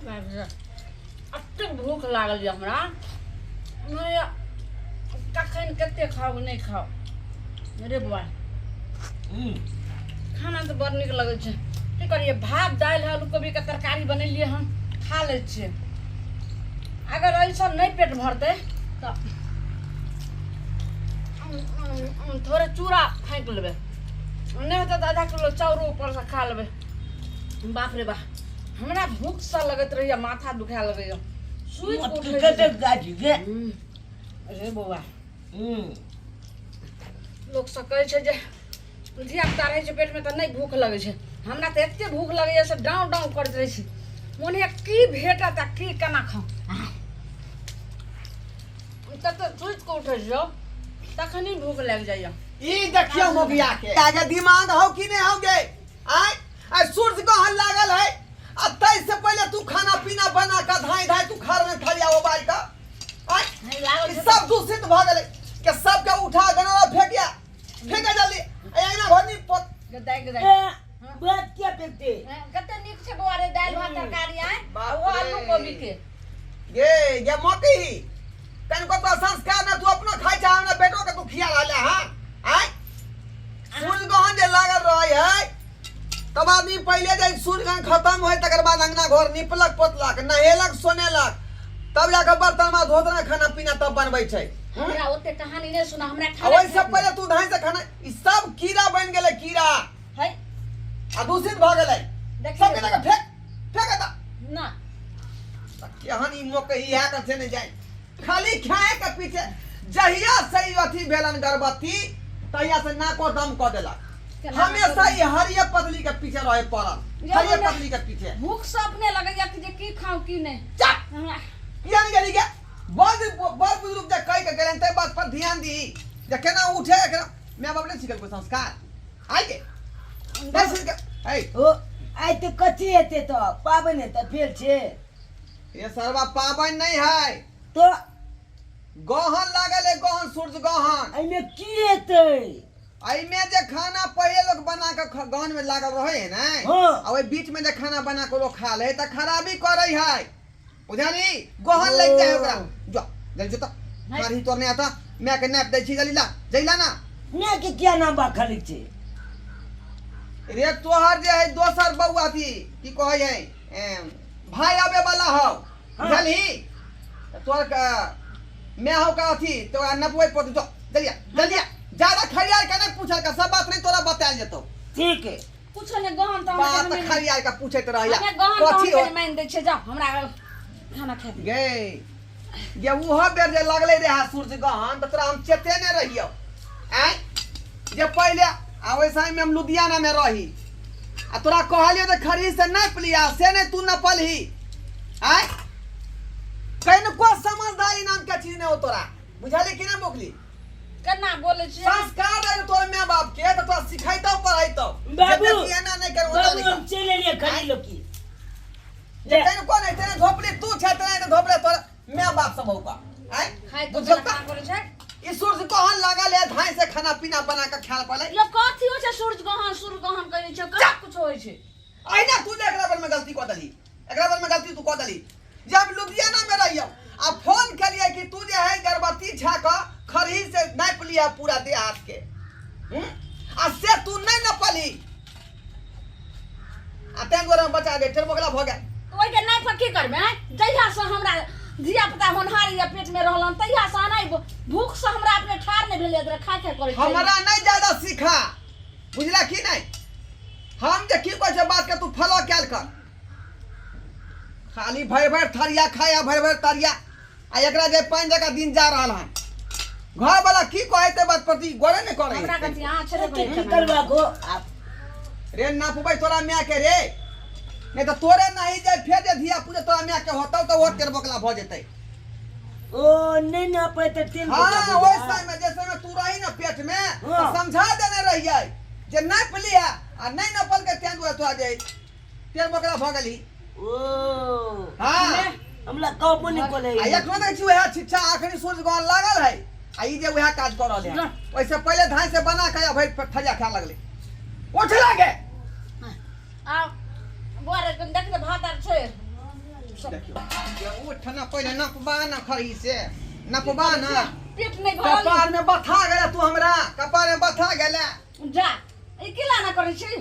एतेक भूख लागल यऽ हमरा नहि कखन कते खाउ नहि खाउ रे बौआ। खाना तऽ बड़ नीक लगै छै। की करियै, भात दालि आलू कोबीके तरकारी बनेलियै हन, खा लै छियै। अगर एहिसँ नहि पेट भरतै तऽ थोड़े चूड़ा फाँकि लेबै, नहि हेतै तऽ आधा किलो चाउरो ऊपरसँ खा लेबै। बाप रे बाप, हमरा भूखसँ लगैत रहैए माथा दुखाए लगैए। सुति कऽ उठै कते छी। गाछ गे। रे बौआ, लोक सब कहै छै जे धियापुता रहै छै पेटमे तऽ नहि भूख लगै छै। हमरा तऽ एते भूख लगैए से डाँव डाँव करैत रहै छी। मोन होइए की भेटत आ की केना खाउ। तते सुति कऽ उठै छियौ तखनी भूख लागि जाइए। ई देखियौ मोगिया के आगे दिमाग हौ कि नहि हौ गे? आय आय सूर्य गहन लागल है आ तै से पहिले तू खाना पीना बना के धाई धाई तू खा रहल थालिया उबाल के। आय नहि लागल ई छै। सब दूषित भऽ गेलै के सबके उठा गनौरा फेकिया, फेके जल्दी। अहिना घर नहीं पोत गदाइ गदाइ। ए, बात क्या फेंकते? कते नीक छै बौआ रे दालि भात तरकारी आय बाप ओ आलू रे। कोबी के। गे ये मोती तनको तो संस्कार ना तू अपना खाइ छै, हमरा बेटो के तू खिया रहल है। हां आय सूर्य गहन जे लागल रहे है तब आदमी पहले जे सूर्य गहन खत्म होय तकर बाद अंगना घर निपलक पोतलक नहेलक सोनेलक तब जाके बर्तन में धोतना खाना पीना तब बनबै छै। हमरा ओते कहानी नहि सुना, हमरा आ खाना ओहि से पहले तू धाई से खाना ई सब कीड़ा बन गेलै कीड़ा है आ दूषित भऽ गेलै। देखियौ। सबके लगे फेंक फेंक दा ना। केहन ई मकई इएह के छै ने जाय खाली खाए के पीछे। जहिया से ई अथी भेलन गर्भवती तहिया से नाको दम कऽ देलक। केना हमेशा ई हरिये पतली के पीछे रहे पड़ल, यौ हरिये ने। पतली के पीछे। भूख से अपने लगैया कि जे की खाउ की नहि। चुप। हमरा किया नहीं गेली गे? बड़ बड़ बुजुर्ग जे कहि के गेलन ताहि बात पर ध्यान दी जे केना उठे केना my बाप नहीं सिखल कोई संस्कार आइ के नहीं सिखल। ऐ ओ आइ तऽ कथी हेतै तऽ पाबनि हेतै फेर छै। ये सरवा पाबनि नहीं है तो गहन लागल है, गहन सूर्य गहन। एहिमे की हेतै? एहिमे जे खाना पहिले लोग बना के गहन में लागल रहे है ने, हाँ। आ ओहि बीच में जे खाना बना के लोग खा ले तऽ खराबी करे है, बुझली? गहन लागि जाए ओकरा। जो जल्दी जो तऽ खरही तोड़ने आता my के नापि दै छी, जल्दी ला जइला ना। My के किया नाम बा खाली छै? रे तोहर जे है दोसर बौआ थी की कहै है भाई आबे वाला हौ, हाँ। बुझलही? तऽ तोहर my हौ का अथी तोरा नपबै पड़तौ। जो जल्दी आ, जल्दी आ। ज्यादा खरियार के नहीं पूछल का सब बात नहीं तोरा बतायल जेतौ। ठीक है। कुछो नहि गहन तऽ बात हमरा खरियार के पूछैत रहैया। हमे गहन तऽ कथी हम हो? कनि मानि दै छियै, जाउ हमरा खाना खाए दे। गे गे उहो बेर जे लगलै रहे सूर्य गहन तऽ तोरा हम चेतेने रहियौ। आँय जे पहिले आ ओहि समय में हम लुधियाना में रही आ तोरा कहलियौ जे खरही से नापि लिया, से नहीं तू नपलही। आँय कनिको समझदारी नाम के चीज नहीं हो तोरा, बुझलही कि नहीं बोकली? केना बोलै छियै? संस्कार रहे तोरा my बाप के तऽ तोरा सिखैतौ पढ़ैतौ। बाबू, जे देखी एना नहीं कर, ओना बाबू, नहीं कर। हम चलि एलियै खरी लोकी। जे कनिको नहीं तेने धोपली तू छै तेने नहीं धोपले तोरा my बाप सब होगा। आँय खाइ के बुझल केना तऽ? करै छै? ई सूर्य गहन लागल है धाई से खाना पीना बना के खायल पड़ले। यो कथी होइ छै सूर्य गहन? सूर्य गहन कहै छै कहाँ कुछ होइ छै? अहिना तू जे एकरा बारे में गलती कऽ देलही, एकरा बारे में गलती तू कऽ देलही। जब लुधियाना में रहियौ आ फोन केलियै कि तू जे है गर्भवती छा कऽ खरही से नापि लिअ पूरा देह हाथ के, आ से तू नहीं नपलही आ तैं दुआरे हम बचा दे टेरबोकला भऽ गेल। तऽ ओहिके नापि कऽ की करबै? आँय जहिया से हमरा धिया पुता होनहारी या पेट में रहलन तहिया से अनाइ भूख से हमरा अपने ठाढ़ नहि भेलै, एकरा खा खा करै छै। हमरा नहीं ज्यादा सीखा, बुझला की नहीं? हम जे की कहै छै बात के तू फॉलो कैल कर। खाली भरि भरि थरिया खाय आ भरि भरि तरिया आ एकरा जे पानि जकाँ दिन जा रहल हन। घर वाला की कहै बात प्रति गौरे नहीं करै। हमरा कथी अहाँ छेबे करै की करबा गो आप? रे नापबै तोरा my के रे, नहीं तऽ तोरे नहीं जे फेर जे धिया पूजा तोरा my के होतौ तऽ ओ टेरबोकला भऽ जेतै। ओ नहीं नापै तऽ तेल हाँ, बोकला ओहि भऽ समय में जे समय तू रही ना पेट में, हाँ। तऽ समझा देने रहियै जे नापि लिहे आ नहीं नापलकै तें दुआरे तोरा जे टेरबोकला भऽ गेलही। ओ हाँ। हमरा कहबो नहीं कोले। आ एखनो देखै छी वएह शिक्षा आखिरी सूर्य गहन लागल है आ ई जे वएह काज कऽ रहल है। ओहिसँ पहिले धान से बना के आ भरि थरिया खाय लगलै। उठ लागे। आ बौआ रे, कनि देख ने भात आर छै। देखियो ये उठ ना पहिले नपबा ना खरही से नपबा ना। पेट नहीं भरल। कपार में बथा गेला तू हमरा, कपार में बथा गेला। जा ई केला ना करै छी?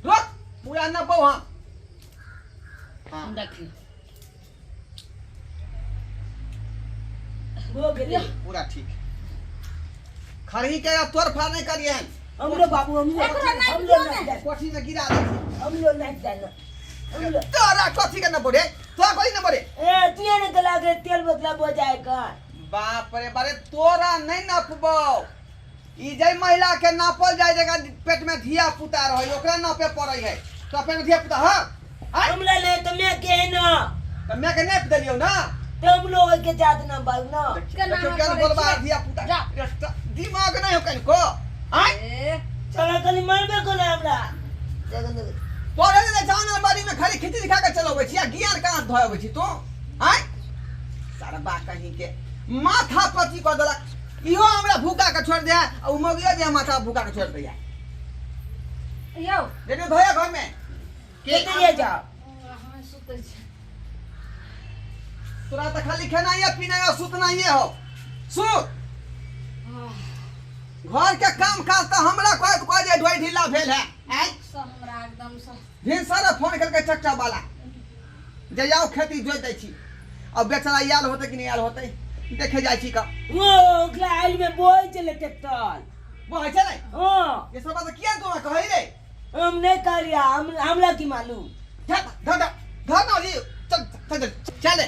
रुक पूरा नपौ। हां हां देखी हो गेलै पूरा ठीक। खरही के तोड़ फाड़ नहीं करियन। हमरो बाबू हमरो एकरा नापि हमरो दियौ ने। नापि कोठी में गिरा दे। हमरो नापि दे ना हमरो। तोरा कथी के न पड़े, तोरा कथी न पड़े? ए तू ने गला के तेल बोतला बो जाए का। बाप रे बारे तोरा नहीं नापबौ। ई जे महिला के नापल जाय जगह पेट में धिया पुता रहे ओकरा नापे पड़ै है। तो पेट में धिया पुता हां हमरा ले तो मैं के ना तो मैं के नाप देलियौ ना। तो हम लोग के जात ना बाबू ना केना देखियौ करै केना बोलबा छियै? धिया पुता जा। दिमाग नहीं हो कनिको। आय ए चला कनी मारबे कोना हमरा। तोरे ने जाना बाड़ी में खाली खिचड़ी खा के चलबै छी आ गियार कहाँ धोबै छी तू? आय सरबा कहीं के माथा पची कऽ देलक। इहो हमरा भूखा के छोड़ दे आ उ मगियो जे माथा भूखा के छोड़ दैया। यौ रेडियो धोया घर में के ले जाओ। हम सुतै छी। तोरा तऽ खाली खेनाइए पीनाइ आ सुतनाइए हो। सुत घर के काम काज तऽ हमरा कह कह जे ढोइ ढीला भेल है। आय सब हमरा एकदम से भिनसरे फोन केलकै ट्रैक्टर वाला जे जाओ खेती जोति दै छी। अब बेचारा आयल होतै कि नहि आयल होतै देखे जाइ छी का। वो ओकरा आइल में बोइ चले ट्रैक्टर। वो है चले हां ये सब बात किया तू कहै रे? हम नहीं कहलिया, हम हमरा की मालूम। धर धर धर ना जी चल चल चले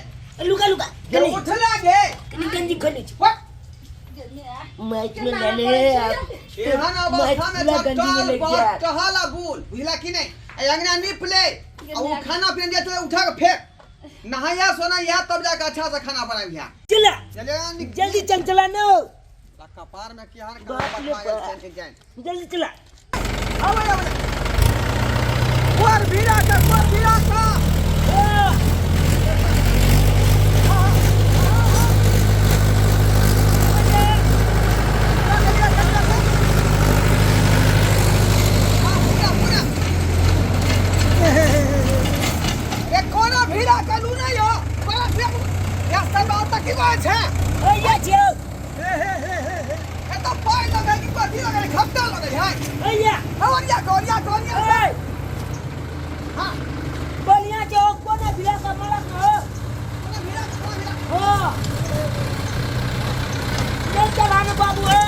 लुका लुका ये उठ लागे कनी गंजी खोले छी what match में ले ले। एहन अवस्था में पूरा गंजी में चल लग पर गया। टहला बुल बुझला कि नहीं? अंगना नीप ले आ वो खाना पीना जे तो उठा के फेंक नहाया सोनाया तब जाके अच्छा से खाना बनाबिया। चला चले जल्दी चल चला नो कपार में केहन बाप रे बाप। जल्दी चला। आवे आवे कोर भीड़ा का कोर भीड़ा का। ए कोना भीड़ा का लू नहीं हो कोना भीड़ा रास्ता में आता की बात है? ओ या छौ हे हे हे हे हे ए तो पाई लगे कि कथी लगे खपटा लगे है। ओ या हवरिया गोरिया गोरिया। ए हां बढ़िया छौ कोना भीड़ा का मरक हो। कोना भीड़ा का कोना भीड़ा। हां चल चला ना बाबू हो।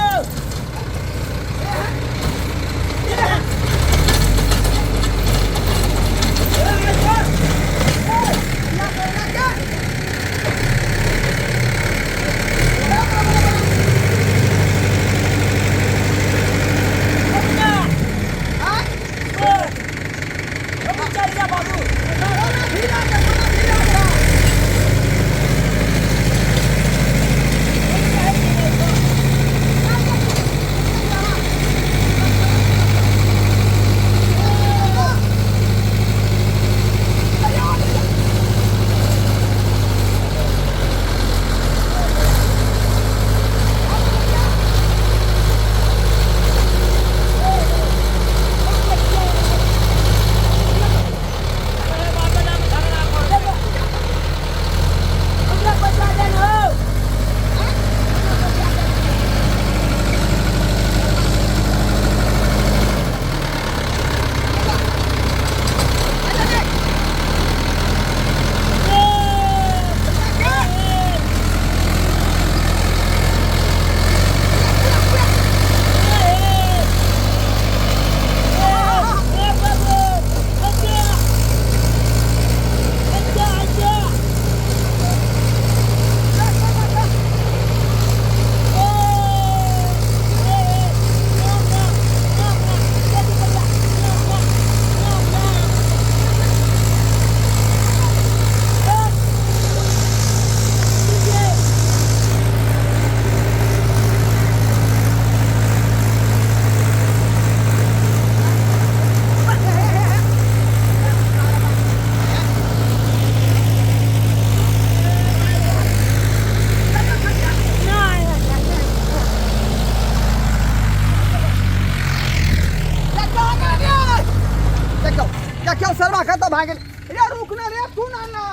देखियो देखियो सरवा खत्म भागल रे। रुक ना रे तू ना ना।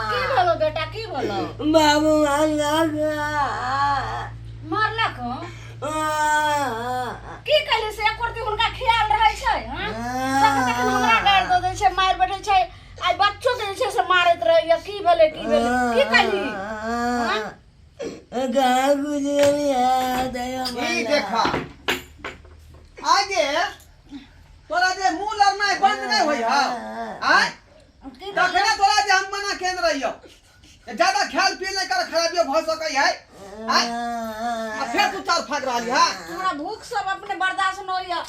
की भेलो बेटा की भेलो बाबू मारलक मारलक हँ? की कहली से एको रत्ती हुनका ख्याल रहै छै हँ तखन तखन हमरा गारि दऽ दै छै मारि बैठै छै आइ बच्चो के जे छै से मारैत रहैया की भेलै की भेलै की कहली हँ? ई देखा आगे तोरा जे मुंह लड़नाइ बंद नहि होइ हौ आय की भेलै? तखने तोरा जे हम मना केने रहियौ ज्यादा खायल पियल नहि कर खराबियो भऽ सकै है आय आ फेर तू चार फाक रहली है हमरा भूख सब अपने बर्दाश्त नहि होइया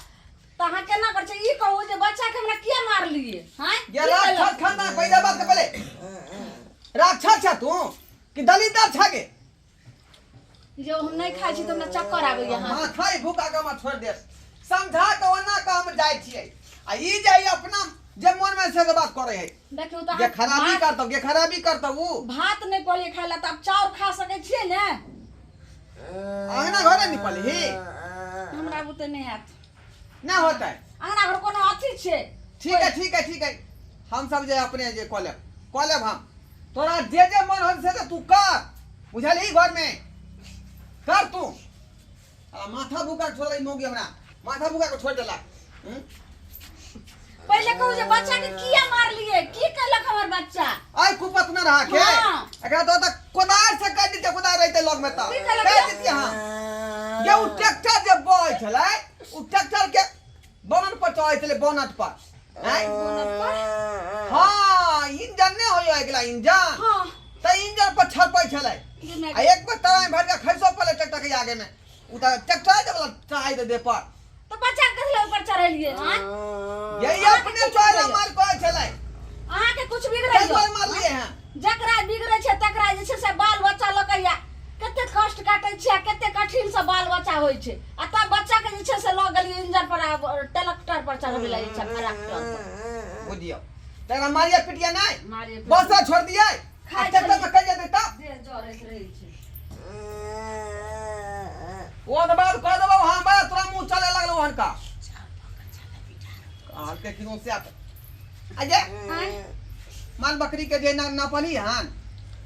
तऽ अहाँ केना करै छियै ई कहू जे बच्चाके हमरा किया मारलियै हँ ये राक्षस खाना पहले बात के पहले राक्षस छ तू कि दलित छ गे जे हम नहि खाइ छी तऽ हमरा चक्कर आबैया अहाँ माथा ही भूखा के हमरा छोड़ दे समझा के ओना के हम जाइ छियै आ ई जे ई अपना जे मन में से बात करे है देखियौ तऽ जे अहाँ खराबी भात- करतौ जे खराबी करतौ उ भात नहि कहलियै खाइ लए तऽ आब चाउर खा सकै छियै ने अंगना घरे निपलही हमरा बुते नहि हैत ना होतै अंगना घर कोनो अथी छै ठीक है ठीक है ठीक है हम सब जे अपने जे कऽ लेब कऽ लेब हम तोरा जे जे मन होत से से तू कर बुझलही घर में कर तू आ माथा भूखा के छोड़ मौगी हमरा माथा भूखा के छोड़ देलक हम्म? पहिले कहू जे बच्चा के किया मारलियै की केलक हमर बच्चा आइ कुपत न रहा के हाँ। एकरा तो तक कोदार से काट दिते कोदार रहते लग में त की कहलक काट दिते हां जे उ ट्रैक्टर जे बहै छलै उ ट्रैक्टर के बोनट पर चढ़ै छलै बोनट पर आँय? बोनट पर हाँ इंजन नहि होइए अगिला इंजन हाँ तऽ इंजन पर छड़पै छलै जे आ एक बेर तराई भरि के खसो पड़लै ट्रैक्टर के आगे में उ तऽ ट्रैक्टर जे वाला चढ़ाइ दे दे पर तो बच्चा के कथी ऊपर चढ़ेलियै आँय? यही अहाँके अपने कुछ चोरा बिगड़ैया? मार कहै छलै अहाँके कुछ बिगड़ैया ताहि दुआरे मारलियै हँ जकरा बिगड़ै छै तकरा जे छै से बाल बच्चा लऽ के या कते कष्ट काटै छै आ कते कठिन से बाल बच्चा होइ छै आ तब बच्चा के जे छै से लऽ गेलियै इंजन पर आ ट्रैक्टर पर चढ़बै लए छै ट्रैक्टर पर बुझियौ तकरा मारिया पिटिया नहि मारिए बस छोड़ दियै आ खाइ ट्रैक्टर छलियै। पर कहि जेतै तब देह जरैत रहै छै ओहन बात कह देबौ हम बड़ा तोरा मुँह चले लगलो ओहन का कहलकै कि से अजय आँय? माल बकरी के जे ना नापली हन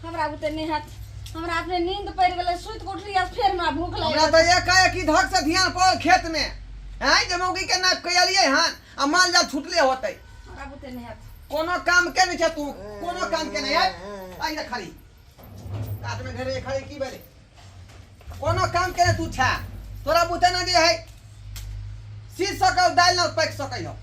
हमरा बुते नहि हैत हमरा अपने नींद पड़ि गेलै सुति कऽ उठलियै आ फेर हमरा भूख लागि हमरा तऽ एकाएक ई धक से ध्यान पड़ल खेत में हैं जे मौगी के नाप के एलियै हन आ माल जाल छुटले होतै हमरा बुते नहि हैत कोनो काम के नहि छै तू कोनो काम के नहि है आइ ने खाली कात में ढेरे खड़ी की भेलै कोनो काम के नहि तू छा तोरा बुते ना जे है सीख सकै दालि ना पाकि सकै हो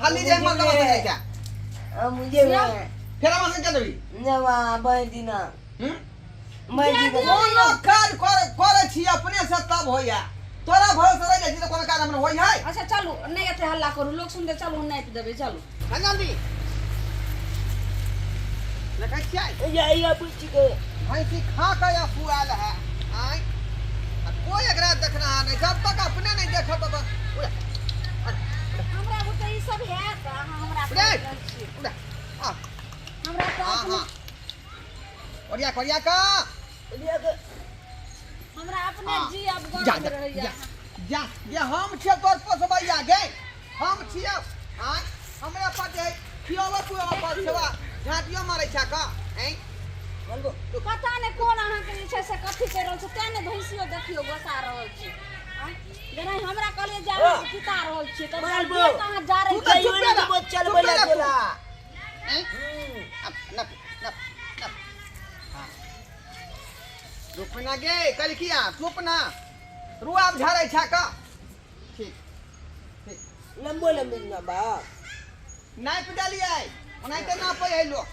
खाली जे मर दबा सकै क्या मुझे फेर हमरा संग चलबी नवा बैदिना हम्म बैदिना कोनो काज करे करे छी अपने से तब होइया तोरा भरोसे रह जाइ छी तऽ कोनो काज हमरा होइ है अच्छा चलू नहि एते हल्ला करू लोक सुनते चलू हम नापि देबै चलू चल जल्दी देखै छियै जाइया बुझ के भैंसी खा के या फुआल है आय आ कोई एकरा देखना है नहीं जब तक अपने नहीं देखब तब उड़ा हमरा बुते ई सब हैत अहाँ हमरा उड़े। कहि रहल छी उड़ा आ हमरा तऽ हाँ अपने हाँ ओरिया कोरिया का हमरा अपने हाँ। जी अब जा गरम जा रहैया जा जा ये हम छियै तोर पोसबैया गे हम छियै आँय हमरा पर जे खियाबऽ पियाबऽ पर छेबा झाँटियो मारै छै का आँय पता नहि कोन अहाँके जे छै से कथी करि रहल छै तेँ ने भैंसियो देखियौ गोसा रहल छै आँय? जेना हमरा कहलियै जे अहाँ पिता रहल छियै तऽ मालबो। अहाँ जा तू रहल तऽ छियै चुपे रह चल चुपे बोला रह तू। तोला आँय? अब नप नप नप हाँ रुक ना गे कल किया चुप ना रुआब झाड़ै छै का ठीक ठीक लंबो लंबे ना बा नापि देलियै ओनाहिते नापै है लोक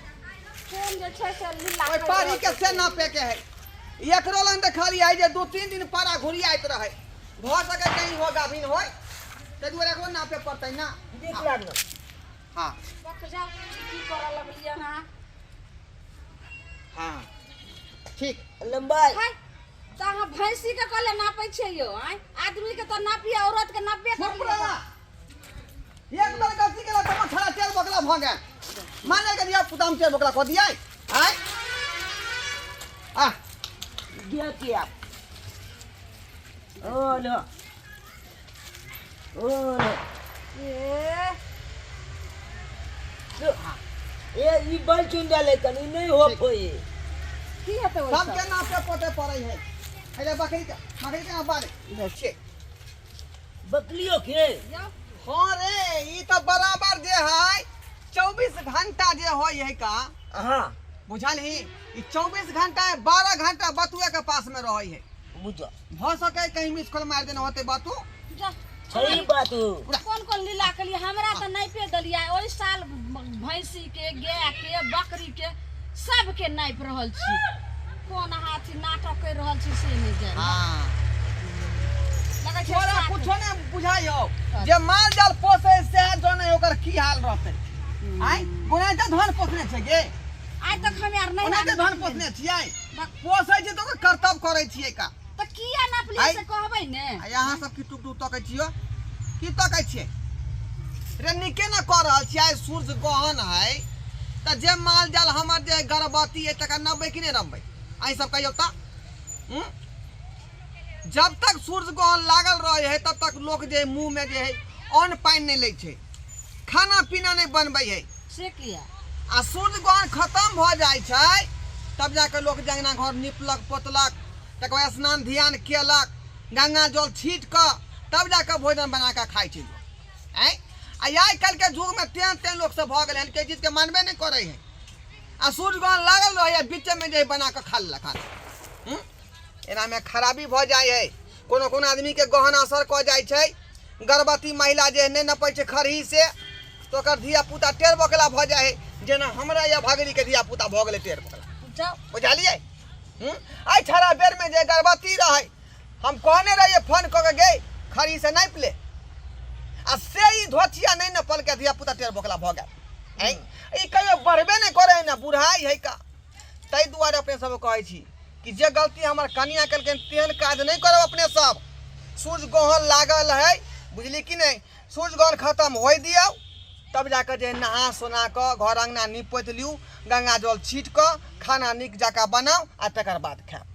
कोन जे छै से लीला ओहि करि पारी रहल के छै। से नापे के है एकरो लग देखलियै जे 2-3 दिन पारा घुरियाइत रहै भऽ सकै कहीं हो गाभिन होय ताहि दुआरे एकरो नापे पड़तै ना देख लागलो हाँ पक जाउ की करऽ लगलियै अहाँ हाँ ठीक लंबाई हाय तऽ अहाँ भैंसी के कहले नापै छियै यौ आँय आदमी के तऽ नापिए औरत के नापबे चुप करलियै रह एक बेर गलती केला तऽ मछड़ा तेल बोकला भऽ गेल माने के दिया पुताम तेल बोकला कऽ दियै आँय आ गया किया ओ लो ओ ए ए ई बल चुन डाले कनी नहीं हो होई। की हेतै ओहिसँ? सबके नापे पोते पड़ै है। अरे बकरी के, बकरी के नापा रे। बकरियो के? हाँ रे, ई तऽ बराबर जे है 24 घंटा जे होय है का। हाँ बुझलही, ई 24 घंटा 12 घंटा बतुए के पास में रहै है। बुझ भऽ सके कहीं मिस कॉल मारि देने होते बतू। सही बात हो। कोन कोन लीला के लिए हमरा तऽ नापे देलियै। ओहि साल भैंसी के, गाय के, बकरी के सबके नापि रहल छी। कोन हाथी नाटक कर रहल छी से नहि जानि। हाँ लगै छै तोरा कुछो नहि बुझाइ हौ, जे माल जाल पोसै से जानै ओकर की हाल रहतै। आइ ओनाहिते धन पोसने छै गे? आइ तक हम यार नहि ओनाहिते धन पोसने छियै? पोसै छियै तऽ ओकर कर्तव्य करै छियै का। तऽ किया नापलियै से कहबै ने। आ अहाँ सब की टुक टुक तकै छियो? की तकै छियै रे? नीके ने कऽ रहल छियै। आइ सूर्य ग्रहण है तऽ जे माल जाल हमर जे गर्भवती है तकरा नपबै कि नहि नपबै? अहीं सब कहियौ तऽ। जब तक सूर्य ग्रहण लागल रहे है तब तक लोक जे मुँह में जे है अन्न पानि नहि लै छै, खाना पीना नहि बनबै है। से किया? आ सूर्य ग्रहण खत्म भऽ जाइ छै तब जाके लोक जंगना घर निपलक पोतलक, तकर बाद स्नान ध्यान केलक, गंगा जल छीट कऽ तब जाके भोजन बना कऽ खाइ छै लोक। आँय, आ आइ काल्हिके युगमे तेहन तेहन लोक सब भऽ गेलै हन कि चीजके मानबे नहि करै है। आ सूर्य ग्रहण लागल रहै बीचेमे जे बना कऽ खा लेलक खाना। एनामे खराबी भऽ जाइ है। कोनो कोनो आदमीके गहन असर कऽ जाइ छै। गर्भवती महिला जे नहि नपै छै खरही से तऽ ओकर धिया पुता टेढ़ बकला भऽ जाइ है, जेना हमरा या भगरीके धिया पुता भऽ गेलै टेढ़ बकला। बुझलियै? एहि छड़ा बेरमे जे गर्भवती रहै, हम कहने रहियै फोन कऽ के गे खरही से नापि ले, आ से ई धोचिया नहि नपलकै, धिया पुता टेढ़ बकला भऽ गेल। ई कहियो बढ़बे नहि करै है ने, बुढ़ाइ है का। ताहि दुआरे अपने सब कहै छी कि जे गलती हमर कनिया केलकै तेहन काज नहि करब अपने सब। सूर्य ग्रहण लागल है, बुझली कि नहि? सूर्य ग्रहण खत्म होइ दियौ तब जाकऽ जे नहा सोना कऽ घर अङ्गना नीप पोति लियौ, गंगा जल छीट कऽ खाना नीक जकाँ बनाउ आ तकर बाद खायब।